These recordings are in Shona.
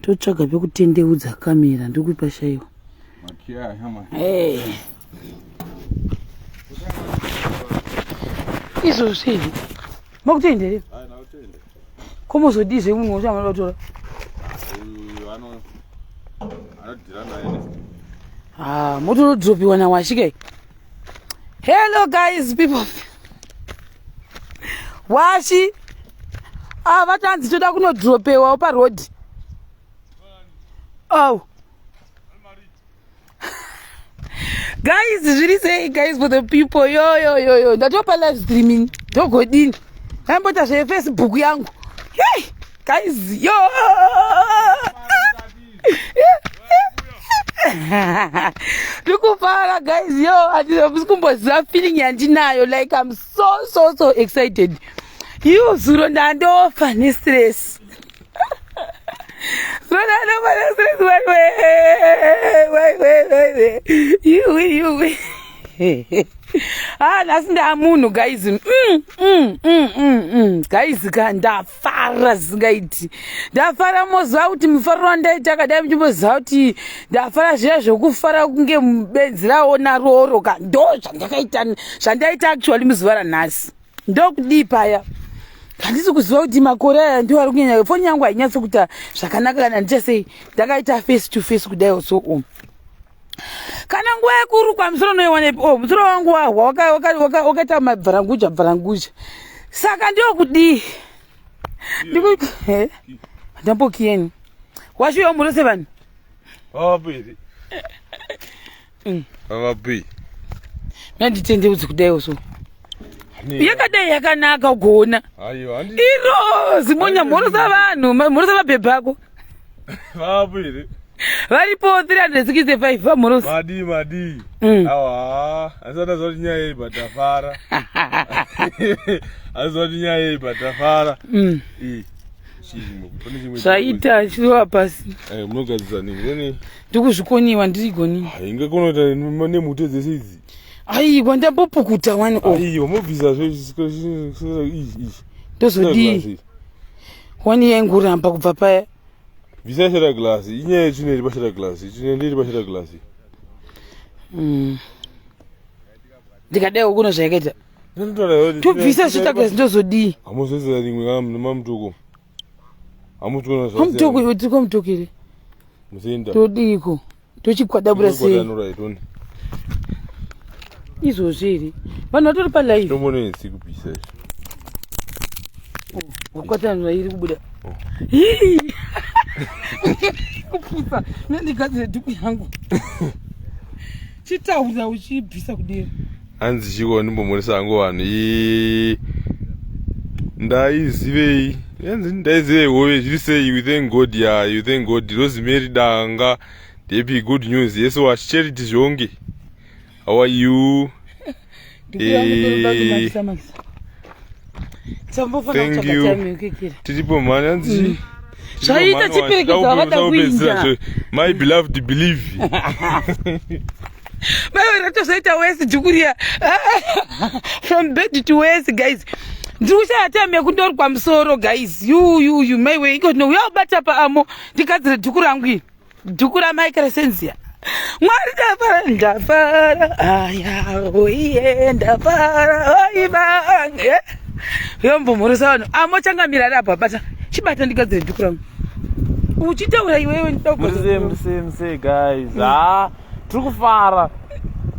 Totsvaga pekutendeudza kamera ndikupa shaiwa. Hey. Izvozvi izvi makutoenderei? Ko mozodii zvemunhu wacho amada kutora? Ah, motonodropiwa nawashikai. Hello guys, people. Washi. Ah, vatanzi toda kunodropewawo paroad. Oh. Guys, zviri sei guys for the people. Yo yo yo yo. Ndatopa live streaming. Ndogodini. Ndambota zve Facebook yangu. Hey, guys, yo. Ndikufara guys, yo. Handisi kumboziva feeling yandinayo like I'm so so so excited. Yo, zuro ndandofa nestress. Zuro ndandofa nestress. Wai wai wai wai. Yuwi yuwi. Ah, nhasi ndaamunhu guys. Guys ka ndafara zvisingaiti. Ndafara moziva kuti mufaro wandaita kadai muchimboziva kuti ndafara zviya zvekufara kunge benzi raona roro ka ndo zvandakaita zvandaita actually muzuva ranhasi. Ndokudii paya? Handisi kuziva kuti makore aya ndiwo ari kunyanya foni yangu hainyatso kuita zvakanaka kana ndichasei ndakaita face to face kudai so um. Kana nguva yekurukwa musoro unoiwanepi? Oh, musoro wangu wahwa wakaita mabvaranguja bvaranguja. Saka ndiyo kudii? Ndikuti eh ndambokiyeni. Washuya murose vanhu. Vavapiri. Vavapi. Nanditendeudzi kudai so. Yakadai yakanaka ugoona. Aiwa handi. Iro zimonya mhorosa vanhu, mhorosa mabhebhi ako. Vavapiri. Varipo 365 vamhorosa. Madii madii. Awa, asana zoti nyaya iyi batafara. Azoti nyaya iyi batafara. Iyi. Zvaita chirova pasi. Eh, munogadzisa nini? Nini? Ndikuzvikoniwa ndirigoni. Inge kunoita nemhute dzese idzi. Aiwa ndambopukuta wani o. Aiwa mobvisa zve izvi izvi. Ndozodii? Wani yaingoramba kubva paya. Bvisa shata glass. Inyaya yetsvina iri pashata glass. Tsvina ndiri pashata glass. Ndikadai kuno zvayakaita. Tobvisa shata glass ndozodii? Hamuzoisa rimwe kana mamutoko. Hamutoko. Hamutoko tiri kwamutoko here? Musenda. Todiiko? Tochikwadabura sei? Izvozvi here? Vanhu vatori palive. Tombonetsi kupisa izvi. Wakwatanura iri kubuda. Kupusa. Ndandigadzire dhuku yangu. Chitaura uchibvisa kudera. Hanzi chiko ndimbomhoresa hangu vanhu. Ndaizivei. Hanzi ndaizivei hove zviri sei? We thank God ya. You thank God. Rosemary Danga. Depi good news. Yes wash Charity Zhongi. How are you? Thank you. Tiripo mhani hanzi zvaita chiperekedza vada kuinda. My beloved believe. Mai ratozoita wesi dhukuriya. From bed to wesi guys. Ndiri kushaya time yekundorukwa musoro guys. You you you mai we iko tinouya ubata paamo ndigadzire dhuku rangu iri. Dhuku ramai Crescentia. Mwari ndafara ndafara aya oiye ndafara oivange. Yombomhorosa vanhu amo changamira ari apa bata chibata ndigadzire dhuku rangu. Uchitaura iwewe ndida kugadzira. Muse muse guys. Ah, tiri kufara.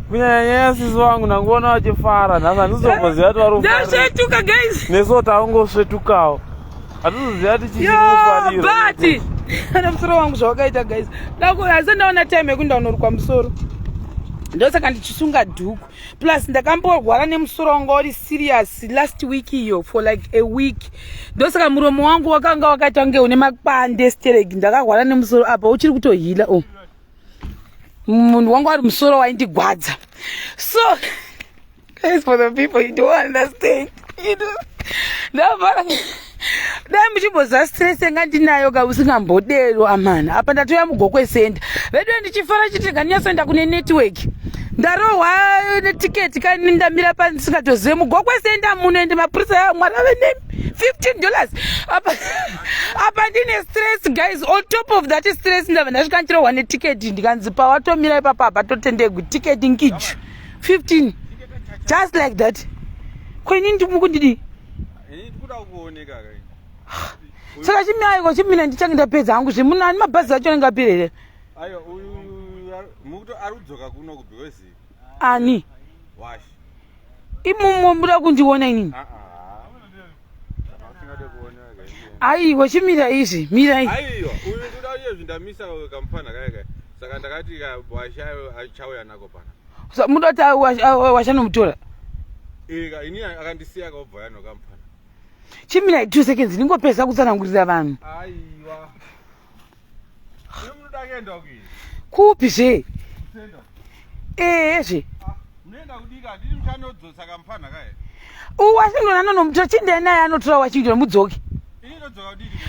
Kunyanya nyaya sisi wangu nanguona vachifara nhasi handizomboziva kuti vari kufara. Ndasvetuka guys. Nesuwo taungosvetukawo. Hatizoziva kuti chii chiri kufarira. But ana musoro wangu zvawakaita guys. Dako asi ndaona time yekuti ndaunorukwa musoro. Ndosaka ndichisunga dhuku. Plus ndakamborwara nemusoro wanga uri serious last week iyo for like a week. Ndosaka muromo wangu wakanga wakaita kunge une makwande stereki. Ndakarwara nemusoro apa uchiri kutohila oh. Munhu wangu ari musoro waindigwadza. So guys, for the people you don't understand, you know. Ndafara dai muchimboziva stress yanga ndinayo ka usingambodero amana. Apa ndatouya muGokwe Center vedu ndichifara chiti ngandinyasoenda kune network. Ndarohwa netiketi kani ndamira pandisingatozive mugokwe senda muno ende mapurisa ya mwari ave nemi 15 dollars apa apa ndine stress guys on top of that stress ndabva ndasvika ndichirohwa netiketi ndikanzi pawatomira ipapa hapatotendegwi tiketi nkiju 15 just like that ko ini ndimukundidii saka chimiaiko chimina ndichange ndapedza hangu zvemunhu ani mabhazi acho anenge apera here Ayo uyu mukuto ari kudzoka kuno ku because ani wash. imomo muda kundiona inini Ah ah. Usingade kuona aiwa chimira izvi mirai Aiwa uyu ndoda uye zvindamisa kamufana kaya kaya. Saka ndakati ka washa achauya nako pana. Muda kuti washanomutora Eh ka ini akandisiya kaobva yano kamufana. Chimirai 2 seconds ndingopedza kutsanangurira vanhu. Aiwa. Kupi zve? Ehe zve. Washington anonomutora chindai naye anotora Washington mudzoke.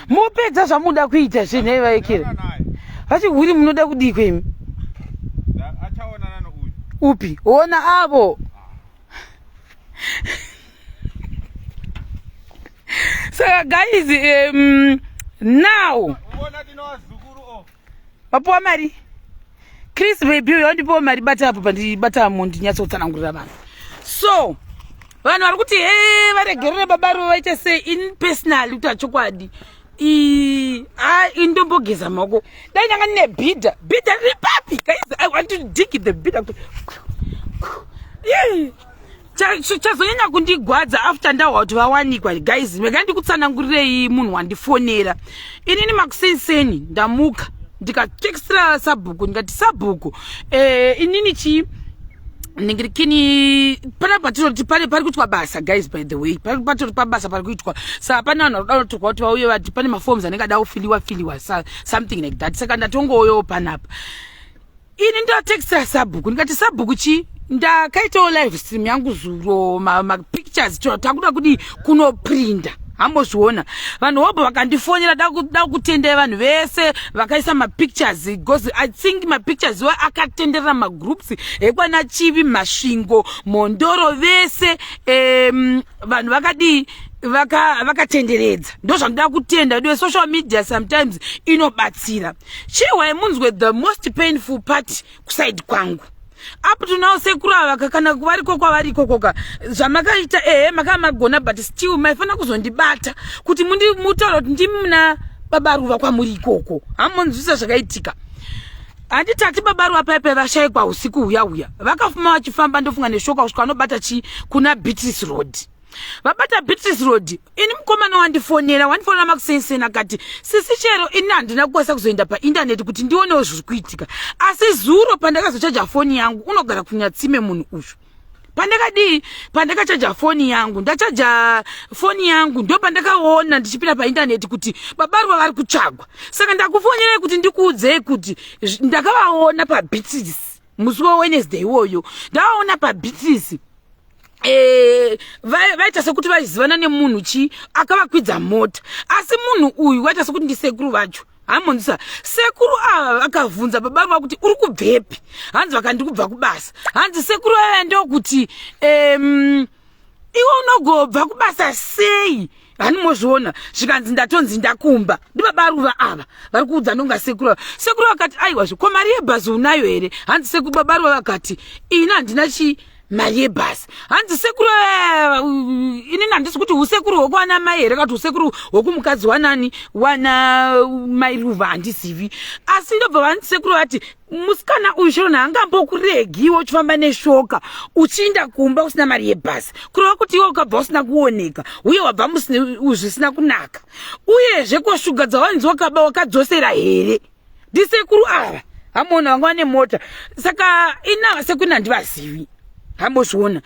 Mopedza zvamuda kuita zve nhai vaekera. Vachihwiri munoda kudii kwemi? Upi? Ona avo. Saka guys, now vapiwa mari Chris baby uyo wandipiwa mari bata apo pandibata mo ndinyatsotsanangurira vanhu. So vanhu vari kuti he varegerere baba ruva vaite sei in personally kuti achokwadi indombogeza maoko dai ndanga ndine bhidha bhidha riri papi guys i want to dig the bhidha chazonyanya kundigwadza after ndahwa kuti vawanikwa guys mega ndikutsanangurirei munhu wandifonera inini makusenseni ndamuka ndikatekisira sabhuku ndikati sabhuku eh, inini chii ningirikini pana patinoti pane pari kuitwa basa guys by the way patori pabasa pari kuitwa saka pane vanhu vari kuda kutorwa kuti vauye vati pane maforms anenge ada kufiliwa filiwa something like that saka ndatongoyowo panapa ini ndatextira sabhuku ndikati sabhuku chii ndakaitawo live stream yangu zuro mapictures ma takuda kudii kunoprinda hambozviona vanhu hobho vakandifonera da kutendai vanhu vese vakaisa mapictures because i think mapictures iwa akatenderera magroups ekwana chivi masvingo mhondoro vese vanhu vakadii vakatenderedza vaka ndozvandida kutenda diwe social media sometimes inobatsira chihwai munzwe the most painful part kuside kwangu up to now sekuru ava kana variko kwavari ikokoka zvamakaita ehe makava magona but still maifanira kuzondibata kuti mutaura kuti ndimi muna baba ruva kwamuri ikoko hamunzwisa zvakaitika handitati baba ruva paipai vashaikwa usiku huya huya vakafuma vachifamba ndofunga neshoka kusvika vanobata chii kuna beatrice road vabata beatrice road ini mukomana wandifonera wandifonera makusenseni akati sisi chero ini handina kukwanisa kuzoenda paindaneti kuti ndionewo zviri kuitika asi zuro pandakazochaja foni yangu unogara kunyatsime munhu uyu pandakadii pandakachaja foni yangu ndachaja foni yangu ndo pandakaona ndichipinda paindaneti kuti babaruva vari kutsvagwa saka ndakufonerai kuti ndikuudzei kuti ndakavaona pabeatrice musi wewednesday iwoyo ndavaona pabeatrice Eh, vaita sekuti vaizivana nemunhu chii akavakwidza mota asi munhu uyu waita sekuti ndisekuru vacho hamonzisa sekuru ava vakavhunza baba vava kuti uri kubvepi hanzi vakandi kubva kubasa hanzi sekuru ava ndokuti um, iwe unogobva kubasa sei hani mozviona zvikanzi ndatonzi ndakumba ndibaba ruva ava vari kuudza ndonga sekuru ava sekuru vakati aiwazve ko mari yebhazi unayo here hanzi sekuru baba ruva vakati ini handina chii mari yebhasi hanzi sekuru eh, inini handisi kuti usekuru hwekwana mai here kati usekuru hwekumukadzi wanani wana mai ruva handizivi asi ndobva vanzi sekuru vati musikana uyu shirona hangambokuregiwo uchifamba neshoka uchiinda kumba usina mari yebhasi kureva kuti iwe ukabva usina kuoneka uye wabva zvisina kunaka uyezve ko shuga dzawanzi wakaba wakadzosera here ndisekuru ava hamona vanga vane mota saka inava sekuru handivazivi hambozviona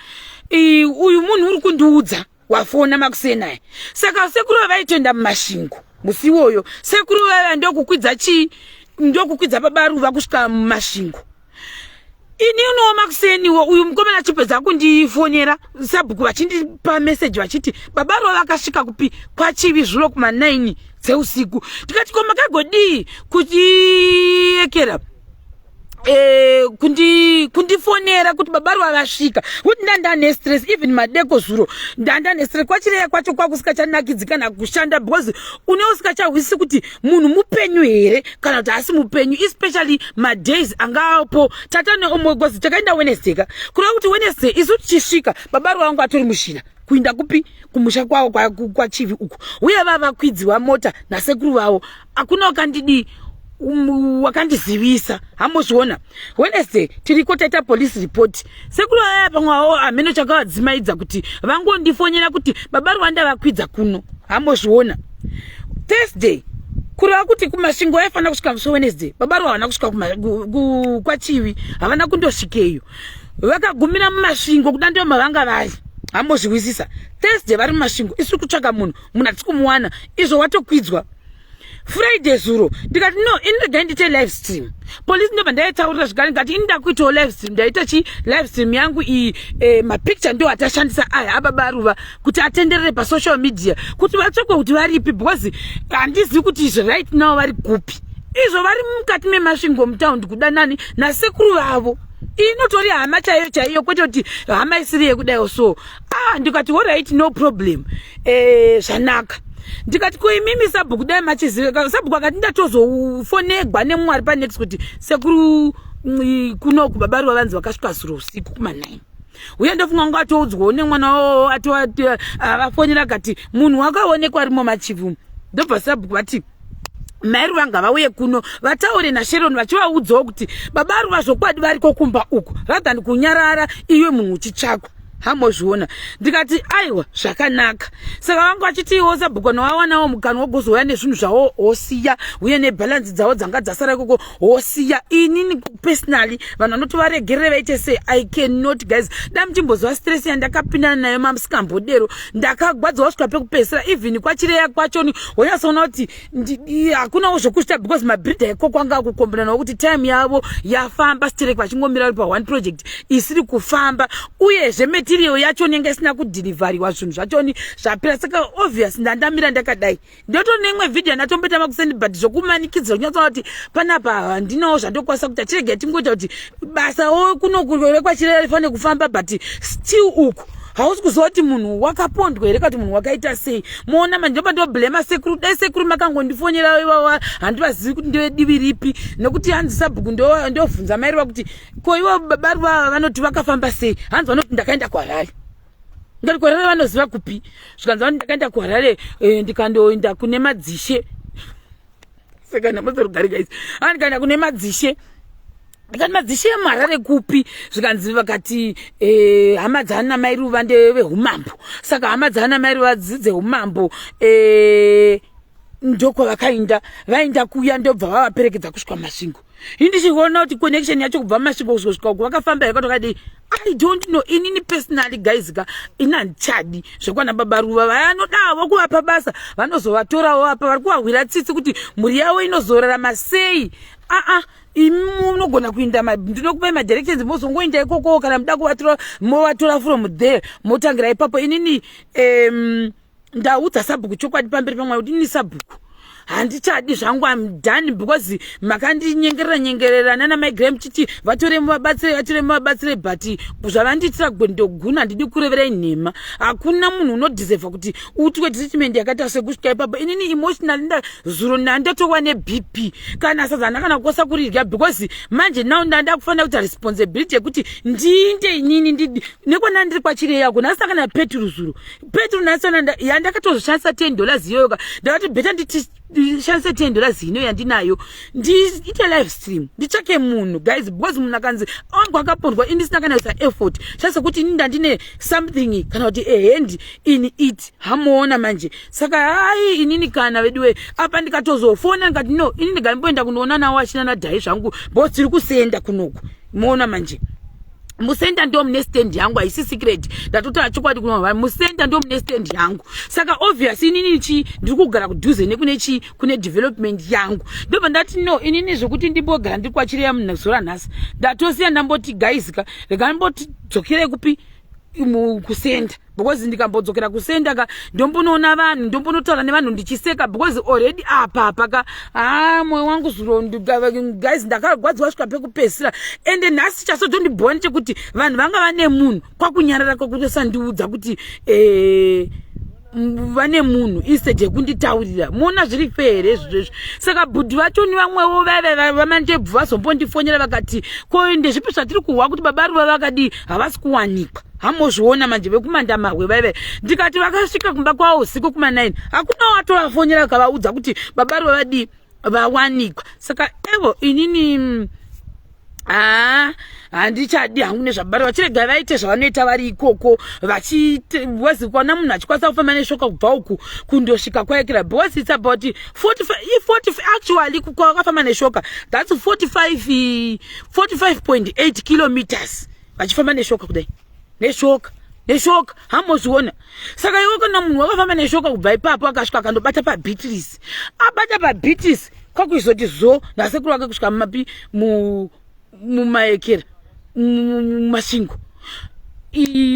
uyu munhu uri kundiudza wafona makuseni aya saka sekuru ava vaitoenda mumasvingo musi iwoyo sekuru vaiva ndokukwidza chii ndokukwidza baba ruva kusvika mumasvingo ini unowo makuseniwo uyu mukomana achipedza kundifonera sabhuku vachindipa meseji vachiti baba ruva vakasvika kupi kwachivi zvuro kuma 9 dzeusiku tikati ko makagodii kutiekera Kundifonera kuti baba Ruva vasvika, kuti ndanda nestress. Even madeko zuro ndanda nestress. Kwachireya kwacho kwakusikachanakidzi kana kushanda, because une usikachahwisisi kuti munhu mupenyu here kana kuti haasi mupenyu, especially madays angapo tata neomwe, because takaenda Wednesday ka. Kureva kuti Wednesday isu tichisvika, baba Ruva vangu atori mushira kuinda kupi? Kumusha kwavo kwaChivi uku. Uye vavakwidziwa mota nasekuru vavo, hakuna wakandidii, wakandizivisa. Hambozviona, Wednesday tiriko, taita police report. Sekuru aya pamwe avo hameno chakavadzimaidza kuti vangondifonyera kuti baba Ruva vakwidza kuno. Hambozviona, Thursday, kureva kuti kuMasvingo aifanira kusvika musi Wednesday, baba Ruva havana kusvika kwaChivi, havana kundosvikeyo, vakagumira muMasvingo kuda ndiyo mavanga vari. Hambozviwisisa, Thursday vari muMasvingo, isu kutsvaka munhu, munhu hatisi kumuwana. Izvo watokwidzwa Friday zuro, ndikati no, ini regai ndiite live stream. Polisi ndobva ndaitaurira zvekare, ndikati ini ndakuitawo live stream. Ndaita chi live stream yangu iyi, mapicture ndo atashandisa aya ababa Ruva kuti atenderere pasocial media kuti vatsvakwe kuti varipi, because handizivi kuti izvo right now vari kupi. Izvo vari mukati meMasvingo mutaundi kudanani nasekuru vavo. Inotori hama chaiyo chaiyo, kwete kuti hama isiri yekudaiwo. So ah, ndikati alright, no problem, zvanaka. Ndikati kuimimi sabhuku, dai machiziva. Sabhuku akati ndatozofonegwa nemwari panext kuti sekuru, kunoku baba Ruva vanzi vakasvika zuro usiku kuma9. Uye ndofunga kunge atoudzwawo nemwana wavo, avafonera akati munhu wakaonekwa arimo machivu. Ndobva sabhuku vati mai Ruva ngavauye kuno vataure naSharon, vachivaudzawo kuti baba Ruva zvokwadi variko kumba uku, rather than kunyarara iwe munhu uchitsvakwa. Hambozviona, ndikati aiwa, zvakanaka. Saka vanga vachitiwo sabhuku novawanawo mukana wogozouya nezvinhu zvavo wosiya, uye nebhalansi dzavo dzanga dzasara ikoko wosiya. Inini personally, vanhu vanoti varegerere vaite sei, I cannot, guys. Da muchimbozwa stress yandakapindana nayo, mamusikambodero. Ndakagwadziwa kusvika pekupedzisira. Even kwachireya kwachoni wonyatsoona kuti hakunawo zvokuita, because mabhiridha ikoko anga akukombinanawo kuti time yavo yafamba sterek, vachingomira vari paone project isiri kufamba. Uyezve material yacho nenge isina kudhilivhariwa, zvinhu zvachoni zvapera. Saka obvious ndandamira ndakadai. Ndoto neimwe vhidhiyo yandatomboita makuseni, but zvokumanikidzira kunyatsoona kuti panapa handinawo zvandokwanisa kuita. Chirege tingoita kuti basawo kuno rekwachireya rifanire kufamba, but still uku hausi kuziva kuti munhu wakapondwa here kati munhu wakaita sei. Moona manje, ndoba ndoblema sekuru. Dai sekuru makangondifonera ivava, handivazivi kuti ndevedivi ripi, nekuti hanzi sabhuku ndovhunza mairiva kuti ko ivo baba Ruva vanoti vakafamba sei? Hanzi vanoti ndakaenda kuHarare. Ndikati kuHarare vanoziva kupi? Zvikanzi vanoti ndakaenda kuHarare, ndikandoenda kune madzishe. Saka namasoro guys, ndikaenda kune madzishe. Ndikati madzishe emuHarare kupi? Zvikanzi vakati hama dzaana mai Ruva ndevehumambo. Saka hama dzaana mai Ruva dzidzeumambo, ndokwavakainda, vainda kuya, ndobva vavaperekedza kusvika Masvingo. Indichiona kuti connection yacho kubva Masvingo kuzosvika uku vakafamba yakatokadii, I don't know. Inini personally, guys ka, ini handichadi zvekwana baba Ruva. Vanodavo kuvapa basa, vanozovatorawo apa vari kuvahwira tsitsi kuti mhuri yavo inozorarama sei. Aa, imi munogona kuinda, ndinokupai madirections, mozongoinda ikoko. Kana muda kuvatora, movatora from there, motangira ipapo. Inini ndaudza sabhuku chokwadi pamberi pamwari kuti ini sabhuku handichadi zvangu, am done, because makandinyengerera nyengerera nana maigram chiti vatore muvabatsire, vatore muvabatsire, but zvavandiitira gwendoguna, handidi kureverai nhema. Hakuna munhu unodhizevha kuti uitwe treatment yakaita sekusvika ipapo. Inini emotionally ndazuro ndandatova neBP, kana sadza handakana kukosa kuridya, because manje now ndanda kufanira kuita responsibility yekuti ndiinde inini nekwana ndiri kwachireyako nhasi kana peturu zuro peturu nhasi yandakatozoshandisa $10 iyoyoka. Ndakati better ndishandise $10 ino yandinayo ndiite live stream nditsvake munhu, guys, because munhu akanzi angu akapondwa, ini ndisina kana kuisa effort, shandisa kuti ini ndandine something kana kuti a hand in it. Hamuona manje. Saka hai, inini kana veduwe apa ndikatozofona ndikati no, ini ndigamboenda kunoona nawo achina nadhai zvangu, because tiri kusenda kunoku. Moona manje, musenda ndo mune stand yangu, haisi secret, ndatotaura chokwadi kuno, musenda ndo mune stand yangu. Saka obvious inini chi ndiri kugara kudhuze nekune chi kune development yangu. Ndobva ndati no, inini zvekuti ndimbogara ndiri kwachireya munhu zora nhasi ndatosiya. Ndamboti guys ka, rega ndimbotidzokere kupi. Kusenda because ndikambodzokera kusenda ka, ndombonoona vanhu, ndombonotaura nevanhu ndichiseka, because already apa apa ka, ha, mwoyo wangu zuro, guys, ndakarwadziwa svika pekupedzisira. Ende nhasi chasotondibhowa nechekuti vanhu vanga vane munhu kwakunyarara, kwakutosandiudza kuti vane munhu instead yekunditaurira. Muona zviri fair here izvozvo? Saka bhudhi vachoni vamwewo vaive vamandebvu vazombondifonyera vakati, "Ko ndezvipi zvatiri kuhwa kuti baba Ruva vakadii, havasi kuwanikwa?" Hamozviona manje, vekumandamahwe vaive. Ndikati vakasvika kumba kwavo usiku kuma9, hakuna watovafonyera akavaudza kuti baba Ruva vadii, vawanikwa. Saka evo inini haa, handichadi hangu nezvabara. Vachirega vaite zvavanoita vari ikoko, vachikuona munhu achikwanisa kufamba neshoka kubva uku kundosvika kwaekera, because it's about 40, 40 actually kwakafamba neshoka, that's 45, 45.8 kilometers vachifamba neshoka kudai, neshoka, neshoka. Hamozviona? Saka iwe kana munhu wakafamba neshoka kubva ipapo, akasvika akandobata paBeatrice, abata paBeatrice, kwakuizoti zo nasekuru vake kusvika mapi, mumaekera, muMasvingo.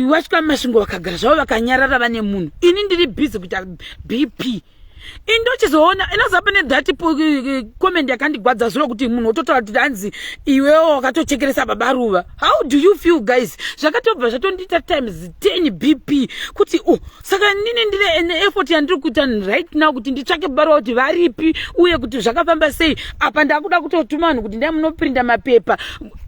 Vasvika muMasvingo, vakagara zvavo vakanyarara vane munhu. Ini ndiri busy kuita BP. Indochizoona inoziva pane that comment yakandigwadza zuro, kuti munhu wototaura kuti hanzi iwewo wakatochekeresa baba Ruva. How do you feel, guys? Zvakatobva zvatondiita times 10 BP kuti, oh, saka nini ndine neeffort yandiri kuita right now kuti nditsvake baba Ruva kuti varipi uye kuti zvakafamba sei. Apa ndakuda kutotuma vanhu kuti ndai munoprinda mapepa,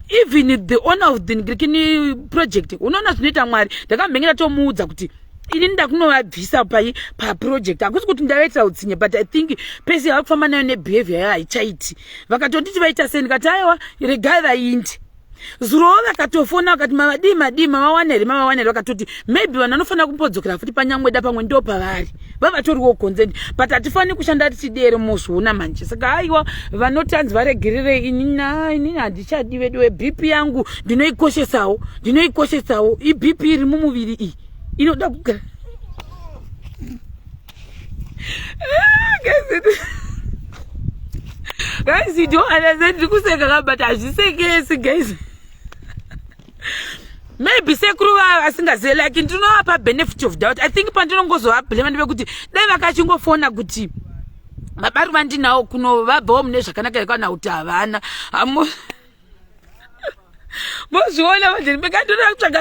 even the owner of the Ngirikini project. Unoona zvinoita Mwari, ndakambenge ndatomuudza kuti ini ndakunovabvisa pai paproject. Hakusi kuti ndavaitira utsinye, but I think pese yava kufamba nayo nebehavior yayo haichaiti. Vakatonditi vaita sei, ndikati aiwa, regai vainde. Zurowo vakatofona vakati, "Mavadii, madii, mavawana here, mavawana here?" Vakatoti maybe vanhu vanofanira kumbodzokera futi panyamweda, pamwe ndo pavari, vavatoriwo consent, but hatifaniri kushanda tichidero. Mozviona manje. Saka aiwa, vanoti hanzi varegererei, inini handichadi vedu. WeBP yangu ndinoikoshesawo, ndinoikoshesawo. IBP iri mumuviri iyi inoda kugara. Ah, guys, you don't understand. Ndiri kuseka ka, but hazvisekesi, guys. Maybe sekuru vava vasingazive, like ndinovapa benefit of doubt. I think pandinongozovablema ndevekuti dai vakachingofona kuti vabari vandinawo kuno vabvawo mune zvakanaka, kana kuti havana. Mozviona manje, ndikatoda kutsvaka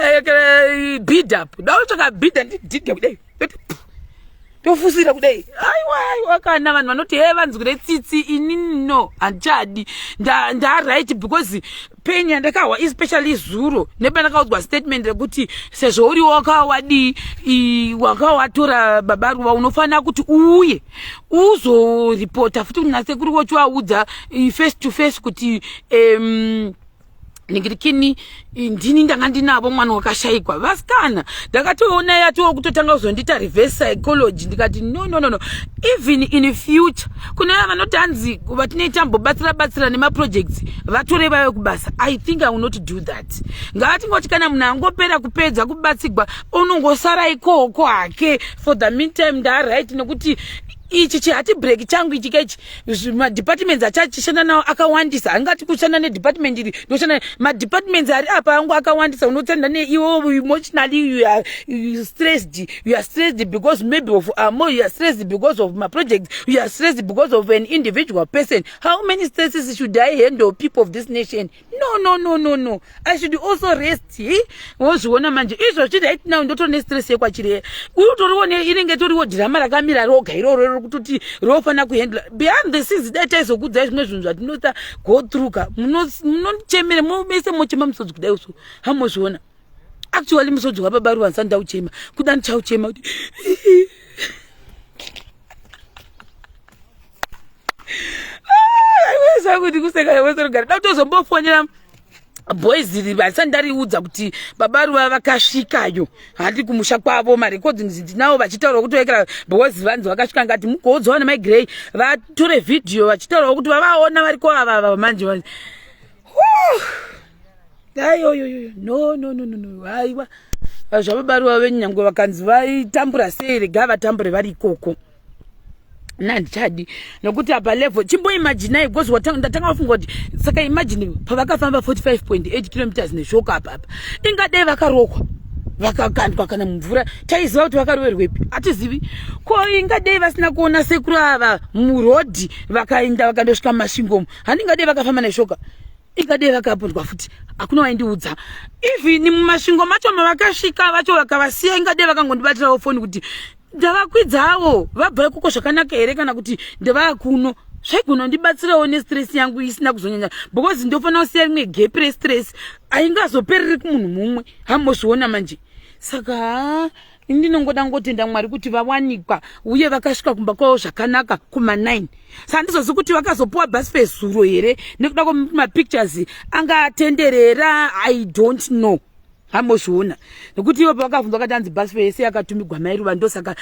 bidap, da kutsvaka bidha, ndidhidhe kudai, tofusira kudai. Aiwa, aiwa, kana vanhu vanoti he vanzwire tsitsi, inini no, handichadi. Ndaright, because pain yandakahwa, especially zuro nepandakaudzwa statement rekuti sezvo uri wakawadii, wakawatora baba Ruva, unofanira kuti uuye uzoripota futi kuna sekuru, wochivaudza face to face kuti ningirikini, ndini ndanga ndinavo mwana wakashayikwa. Vasikana, ndakatoona yatiwo kutotanga kuzondiita reverse psychology. Ndikati no, no, no, no. Even in future kune vaya vanoti hanzi vatinoita mbobatsira batsira nemaprojects, vatore vave kubasa, I think I will not do that. Ngavatingoti kana munhu angopera kupedza kubatsigwa, unongosara ikoko hake. For the meantime ndaright, nekuti ichi chiheartbreak changu ichi kechi, madepartments achachishanda nawo akawandisa. Angati kushanda nedepartment iri, ndoshanda madepartments ari apa angu akawandisa. Unotsenda neiwo emotionally, you are stressed, you are stressed because maybe of amo, you are stressed because of my project, you are stressed because of an individual person. How many stresses should I handle, people of this nation? No, no, no, no, no, I should also rest. Wozviona manje izvozvi, right now ndotori nestress yekwachireya. Utoriwo inenge toriwo dhirama rakamira roga iroro rokutoti rofanira kuhandla behind the scenes. Dai taizokudzai zvimwe zvinhu zvatinoita go through ka, munochemere mese, mochema musodzi kudai so. Hamozviona? Actually musodzi wababa Ruva ndisati ndauchema, kuda ndichauchema kuti kuti kuseka wesorogara. Da kutozombofonera boys iri vasati ndariudza kuti baba Ruva vakasvikayo handi kumusha kwavo. Marecordings ndinawo vachitaurawo kuti vekera, because vanzi vakasvika, ngati mugoudzawo nemagrey vatore vhidhiyo vachitaurawo kuti vavaona variko avava manje. Ayoyoyo, no, no, no, no, no, aiwa, zvababa Ruva venyangwe vakanzi vaitambura sei, rega vatambure vari ikoko. Nandichadi, nokuti apa level chimboimaginai, because ndatanga kufunga kuti saka imagine pavakafamba 45.8 kilometers neshoka apa apa, ingadai vakarokwa. Vakakandwa kana mumvura, taiziva kuti vakaroverwepi? Hatizivi. Ko ingadei vasina kuona sekuru ava murodhi, vakaenda vakandosvika mumasvingomo, handingadei vakafamba neshoka, ingadei vakapondwa futi. Hakuna waindiudza. Even mumasvingo macho mavakasvika vacho vakavasiya, ingadei vakangondibatirawo foni kuti ndavakwidzawo vabva ikoko zvakanaka here, kana kuti ndavaa kuno, zvaigona kundibatsirawo nestress yangu isina kuzonyanya, because ndofanira kusiya rimwe gap restress aingazopereri kumunhu mumwe. Hambozviona manje. Saka haa, ndinongoda ngotenda Mwari kuti vawanikwa uye vakasvika kumba kwavo zvakanaka kuma9. Saka handizozi kuti vakazopuwa bus fare zuro here, nekuda kwemapictures anga atenderera. I don't know, hambozviona, nekuti ivo pavakabvunzwa vakati hanzi bus fare yese yakatumigwa mairuva. Ndosaka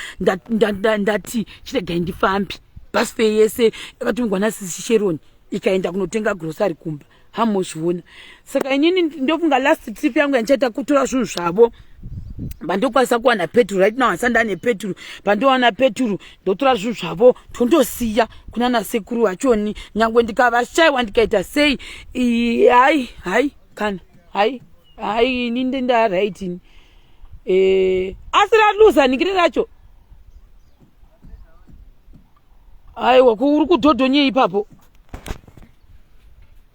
ndati chiregai ndifambi. Bus fare yese yakatumigwa nasisi Sheroni, ikaenda kunotenga grocery kumba. Hamozviona. Saka inini ndofunga last trip yangu yandichaita kutora zvinhu zvavo pandokwanisa kuwana peturu. Right now handisati ndane peturu. Pandowana peturu, ndotora zvinhu zvavo, tondosiya kuna nasekuru vachoni. Nyangwe ndikavashayiwa, ndikaita sei, hai hai, kana hai hai, ini ndenda right ini. Asi raluza ningire racho. Aiwa, uri kudhodhonyei ipapo?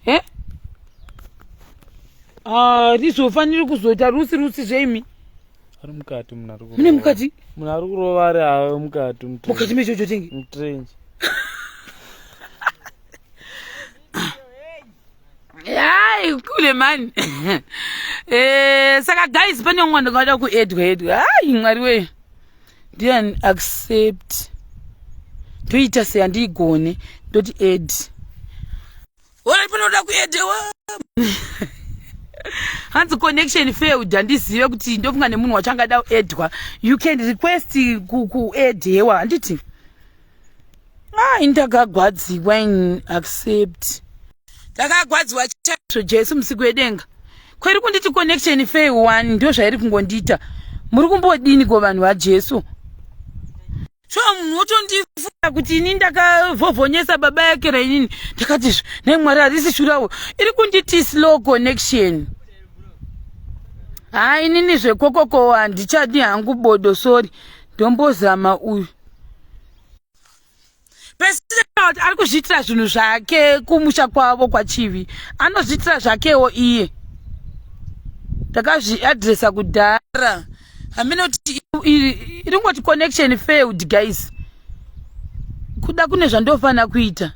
He, ah, rizofaniri kuzoita rusi rusi zveimi. Ari mukati munhu ari Mune mukati? Munhu ari kurova ari hayo mukati. Mukati mechocho tengi? Mutrench. Hai, kule mani. Saka guys, pane umwe ndingada kuedwa edwa. Hai, Mwari we, ndiani accept? Toita sei? Handiigone. Ndoti add. Ora, panoda kuedewa. Hanzi connection failed. Handizive kuti ndofunga nemunhu wacho angada kuedwa. You can request kuedewa, handiti? Ai, ndakagwadziwa in accept. Ndakagwadziwa chaizvo. Jesu musiku wedenga, kweri kunditi connection fail one, ndo zvairi kungondiita. Muri kumbodini ko, vanhu vaJesu? So munhu wotondifunga kuti ini ndakavhovhonyesa baba yake rainini. Ndakati nai Mwari, harisi shurawo. Iri kunditi slow connection. Hai, inini zvekokoko handichadi hangu, bodo, sorry. Ndombozama uyu president ari kuzviitira zvinhu zvake kumusha kwavo kwaChivi. Anozviitira zvakewo iye. Ndakazviadresa kudhara. Hamene kuti iri ngoti connection failed. Guys, kuda kune zvandofanira kuita.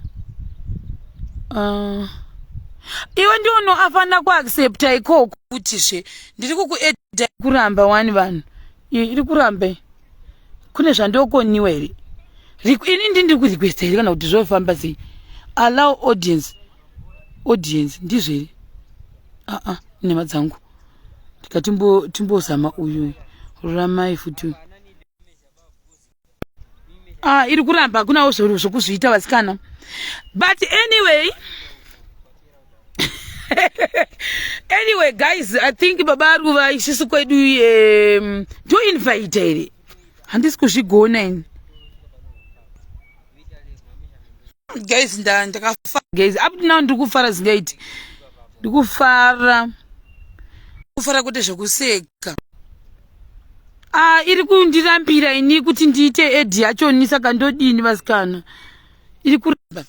Iwe ndiono afanira kuaccepta ikoko kuti zve ndiri kukueda kuramba wani. Vanhu, iri kuramba. Kune zvandokoniwa here? Ini ndiri kurequesta here, kana kuti zvofamba sei? Allow audience, audience, ndizvo here? Aa, nhema dzangu. Ndikatimbozama uyu ruramai futi. Ah, iri kuramba. Hakunawo zvokuzviita, vasikana. But anyway guys, I think baba Ruva, isusu kwedu toinvite here? Handisi kuzvigona ini, guys. Ndakafa, guys. Up to now ndiri kufara zingaiti. Ndikufara, kufara kwete zvekuseka. Ah, iri kundirambira ini kuti ndiite add yachoni. Saka ndodini, vasikana? Iri kuramba.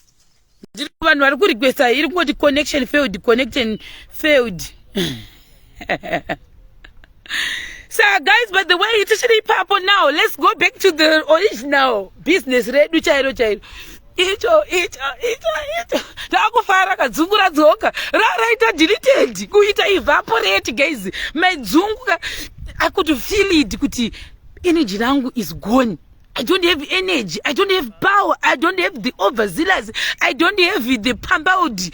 Ndiri vanhu vari kurequesta, iri kungoti connection failed, connection failed. So guys, by the way, tichiri ipapo. Now let's go back to the original business redu chairo chairo. Icho icho icho icho, takufara. Kadzungu radzoka, raraita deleted, kuita evaporate. Guys, my dzungu, I could feel it kuti energy rangu is gone. I don't have energy. I don't have power. I don't have the overzealous. I don't have the pambaud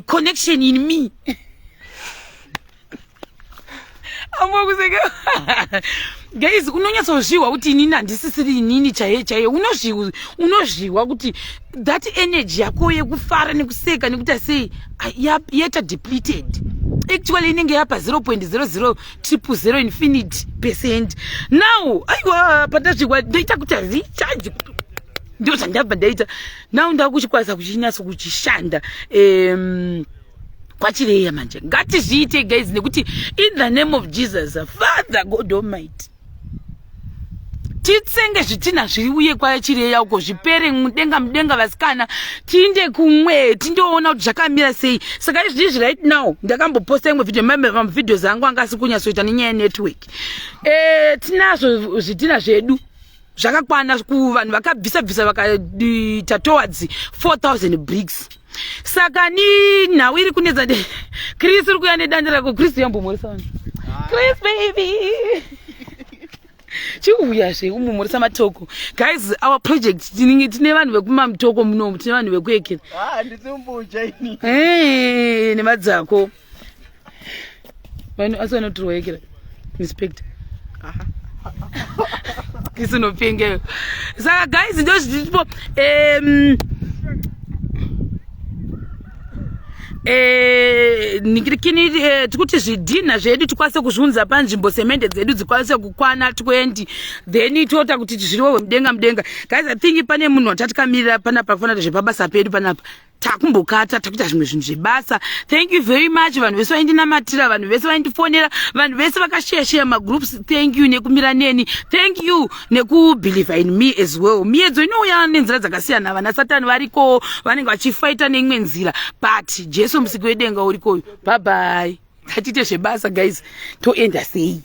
connection in me. Amokuseka, guys. Unonyatsozviwa kuti inini handisisiri inini chaiye chaiye. Unozviwa kuti that energy yako yekufara nekuseka nekuita sei yaita depleted. Actually inenge yapa 0.00 000 infinity percent now. Aiwa, pandazvikwa ndoita kuti recharge, ndo zvandabva ndaita. Now ndakuchikwanisa kuchinyatso kuchishanda. Kwachireya manje ngatizviite guys nekuti in the name of Jesus Father God Almighty titsenge zvitinha zviri uye kwachireya uko zvipere mudenga mudenga vasikana tiinde kumwe tindoona kuti zvakamira sei. Saka izvizvi right now ndakamboposta imwe video mavideos angu anga asi kunyatsoita nenyaya yenetwork. E, tinazvo zvitinha zvedu zvakakwana kuvanhu vakabvisa bvisa vakaita towards 4000 bricks. Saka ni nhau iri kunetsa ndi Chris uri kuya nedande rako. Chris yambomhoresa vanhu. Chris baby chiuya zve umumhoresa matoko. Guys, our project tine vanhu vekumamutoko munomu, tine vanhu vekuekera. Ah, nditsimbuja ini. Eh, nemadzako. Vanhu asi vanotorwa ekera. Inspector. Chris unopenga. Saka guys ndo zviripo. Nikirikini tikuti zvidhinha zvedu tikwanise kuzviunza panzvimbo, semende dzedu dzikwanise kukwana 20, then toita kuti zviriwo mudenga mudenga. Guys, I think pane munhu watatikamira panapa kufanira zvepabasa pedu panapa takumbokata takuita zvimwe zvinhu zvebasa. Thank you very much vanhu vese vaindinamatira, vanhu vese vaindifonera, vanhu vese vakashare magroups. Thank you nekumira neni, thank you nekubelieve in me as well. Miedzo inouya nenzira dzakasiyana, vana Satani variko vanenge vachifaita neimwe nzira, but Jesu musiki wedenga urikoyo. Bye bye, ngatiite zvebasa guys, toenda sei.